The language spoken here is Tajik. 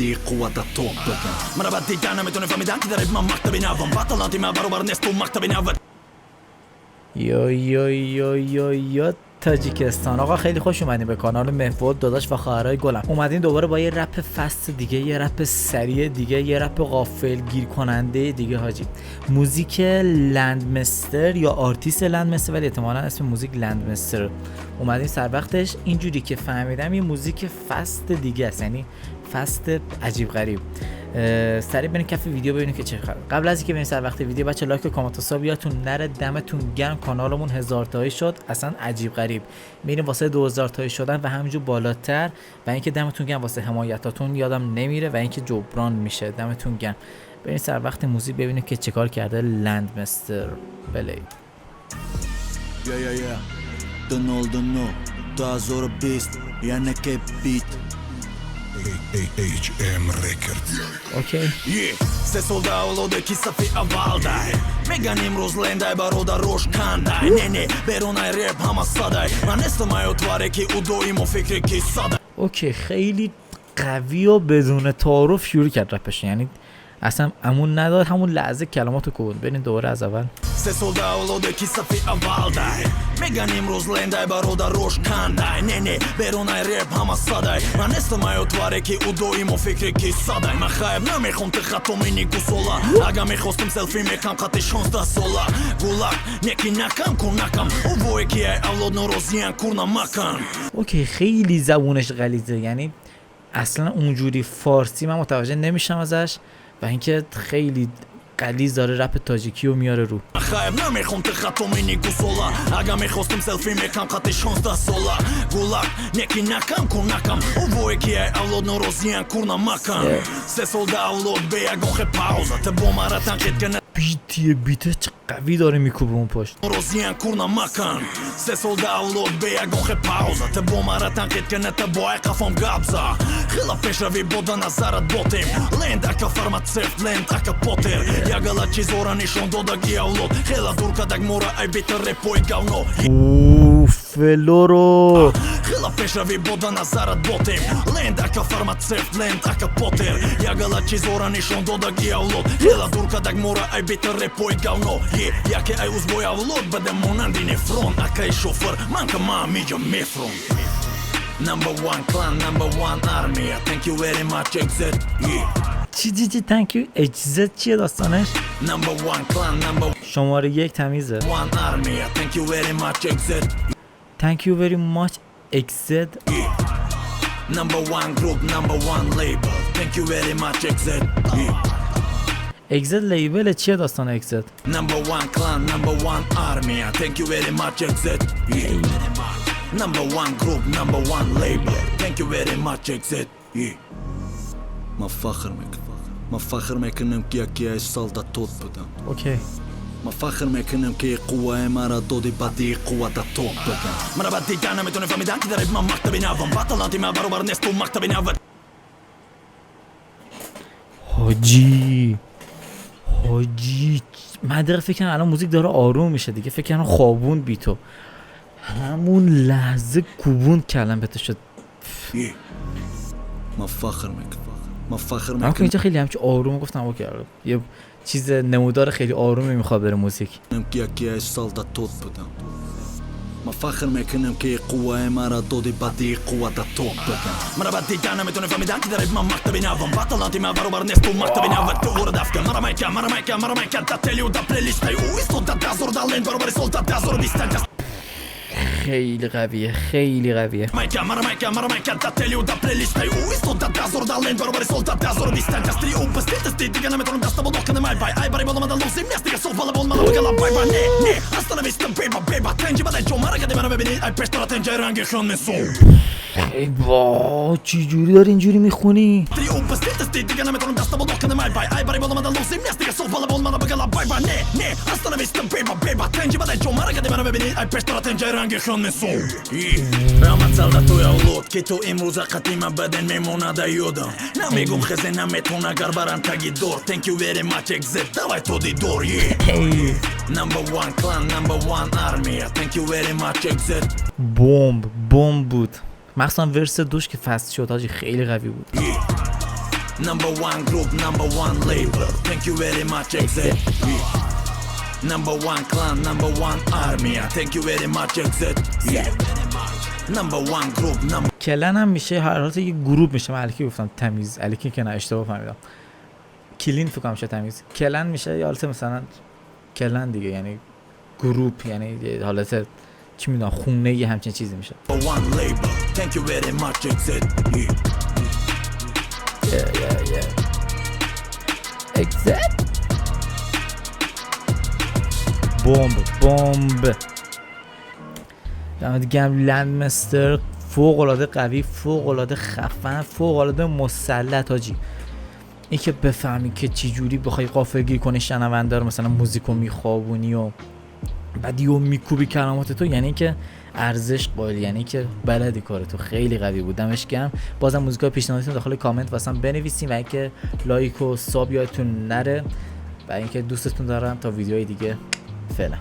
Бади қуввата топ бадам. Мара ба дидан наметонӣ, фаҳмидан, ки дар ман мактаби навам ва таланти ман баробар нест ту мактаби нав. Yo yo yo yo yo تاجیکستان! آقا، خیلی خوش اومدیم به کانال مهبد. داداش و خواهرای گلم، اومدیم دوباره با یه رپ fast دیگه، یه رپ سریع دیگه، یه رپ غافل گیر کننده دیگه. حاجی، موزیک لندمستر یا آرتیست لندمستر، ولی احتمالا اسم موزیک لندمستر. اومدیم سر وقتش. اینجوری که فهمیدم یه موزیک fast دیگه است، یعنی fast عجیب غریب. سریع بریم کف ویدیو ببینیم که چه خبر. قبل از اینکه بریم سر وقت ویدیو، بچه لایک و کامنت و sub یادتون نره. دمتون گرم، کانالمون 1000 تایی شد، اصلا عجیب غریب. میریم واسه 2000 تایی شدن و همینجور بالاتر. و اینکه دمتون گرم واسه حمایتاتون، یادم نمیره و اینکه جبران میشه. دمتون گرم. بریم سر وقت موزیک ببینیم که چیکار کرده لندمستر. play. Yeah, yeah, yeah. 209 2020 яъне ке бит. HM Records. Okay. 3 сол да авлоде ки сафи аввал дай меган, имрӯз лендай бародарош кандай. Не, не, берунай реп ҳама садай. Ман нестам аю тваре, ки ӯ доимо фикри ки садай. Okay، خیلی قوی و بدون تعارف شروع کرد رپش، یعنی اصلا امون نداد، همون لحظه کلماتو کوبوند. بریم دوباره از اول. 3 сол да авлоде ки сафи аввал дай меган, имрӯз лендай бародарош кандай. Не, не, берунай реп ҳама садай. Ман нестам аю тваре, ки ӯ доимо фикри ки садай. Ман хайб намехом, ти хатомини гусола. Агар мехостум, селфи мекам қати 16 сола. Гулак неки накам ку накам ӯ вое ки ай авлод норозиян курна макан. Okay، خیلی زبونش غلیظه، یعنی اصلا اونجوری فارسی من متوجه نمیشم ازش و اینکه خیلی غلیظ داره رپ تاجیکی رو میاره رو. Хайб намехом, ти хатомини гусола. Агар мехостум, селфи мекам қати 16 сола. Гулак неки накам ку накам ӯ вое ки ай авлод норозиян курна макан. 3 сол да авлод бе ягон хе пауза те бо мара танқид ка بیتیه بیته، چه قوی داره میکوبه اون پشت. Норозиян курна макан. 3 сол да авлод бе ягон хе пауза те бо мара танқид ка не те бо ай қафом гапза. Хела пешравӣ бода назарат ботем. Ленд ака фарматсевт, ленд ака потер. Ягала чизора нишон додаги авлод. Хела дур кадаг мора ай бита репои говно. او flow رو. Хела пешравӣ бода назарат ботем. Ленд ака фарматсевт, ленд ака потер. Ягала чизора нишон додаги авлод. Хела дур кадаг мора ай бита репои говно. Е яке ай узбои авлод баде монанди нефрон. Акаи шофер ман ка ма миҷа мефрон. Number one clan, number one army. Thank you very much, XZ. Yeah. چی چی چی؟ Thank you XZ؟ چیه داستانش؟ Number one clan, number شماره یک تمیزه. one army. Thank you very much, XZ. Thank you very much XZ. Yeah. Number one group, number one label. Thank you very much, XZ. Yeah. XZ label چیه؟ داستان XZ؟ Number one clan, number one army. Thank you very much, XZ. Yeah. Number one group, number one label. Thank you very much, XZ. Yeah. Ма фахр мекунам. Ма фахр мекунам, ки яки ай солдатот будам. Okay. Ма фахр мекунам, ки қувваи мара доди бади қуввата топ будам. Мара ба дидан наметонӣ, фаҳмидан, ки дар ман мактаби навам ва таланти ман баробар нест ту мактаби нав. حاجی حاجی، من دقیقه فکر کنم الان موزیک داره آروم میشه دیگه، فکر کنم خوابون بیتو، همون لحظه کوبون کلم بته شد. Yeah. Ма фахр мекунам. Ма фахр من که мекунам, اینجا خیلی همچه آروم گفتم okay، آره. یه چیز نمودار خیلی آرومی میخواد بره موزیک. ки яки ай солдатот будам. Ма фахр мекунам, ки қувваи мара доди бади қуввата топ будам. Мара ба дидан наметонӣ, фаҳмидан, ки дар ман мактаби навам ва таланти ман баробар нест ту мактаби нав. Ту дафка мара майка, мара майка, мара майка да телиу да плейлистай ӯ истода дазор да ленд баробари сол да дазор биста. خیلی قویه، خیلی قویه. Майка, мара майка, мара майка да телиу да плейлистай ӯ истода дазор да ленд баробари сол да дазор биста. Дастри ӯ басти дига наметонам даста боло кунам. Ай бай, ай бари боло мада лозим нест дига соф бала бол мана багала бай бай. Не, не, остановись, беба, беба тенҷи бада ҷо мара кади мара мебини ай пештара тенҷаи ранги хон месо. ای وا، چی جوری داری اینجوری میخونی؟ Три ӯ басти дига наметонам даста боло кунам. Ай бай, ай бари боло мада лозим нест дига соф бала бол мана багала бай бай. Не, не, остановись, беба, беба тенҷи бада ҷо мара кади мара мебини ай пештара тенҷаи ранги хон месо. Раҳмат солдатои авлод, ки то имрӯза қатима баден мемонада ёдам. Намегум хезе наметона гар баран таги дор. Thank you very much, XZ. Давай то дидор. Yeah. Number one clan, number one army. Thank you very much, XZ. بمب بمب بود، مخصوصا verse دوش که fast شد حاجی، خیلی قوی بود. Yeah. Number one group, number one label. Thank you very much, Exit. Yeah. Number one clan, number one army. Thank you very much, Exit. Yeah. Number one group, number clan هم میشه هر حالت یه group میشه. من الکی گفتم تمیز، الکی که نه، اشتباه فهمیدم. clean فکر کنم میشه تمیز. clan میشه یه حالت مثلا clan دیگه، یعنی group، یعنی یه حالت چی میدونم، خونه، یه همچین چیزی میشه. one label. Thank you very much, Exit. Yeah. Yeah. Exit. بمب بمب. دمت گرم لندمستر، فوق العاده قوی، فوق العاده خفن، فوق العاده مسلط حاجی. این که بفهمی که چی جوری بخوای غافلگیر کنی شنونده رو، مثلا موزیکو میخوابونی و بعد یهو میکوبی کلمات تو، یعنی که ارزش قائل، یعنی که بلدی کار تو. خیلی قوی بود، دمش گرم. بازم موزیکای پیشنهادیتون داخل کامنت واسم بنویسین و اینکه لایک و sub یادتون نره و اینکه دوستتون دارم. تا ویدیوهای دیگه، فعلا.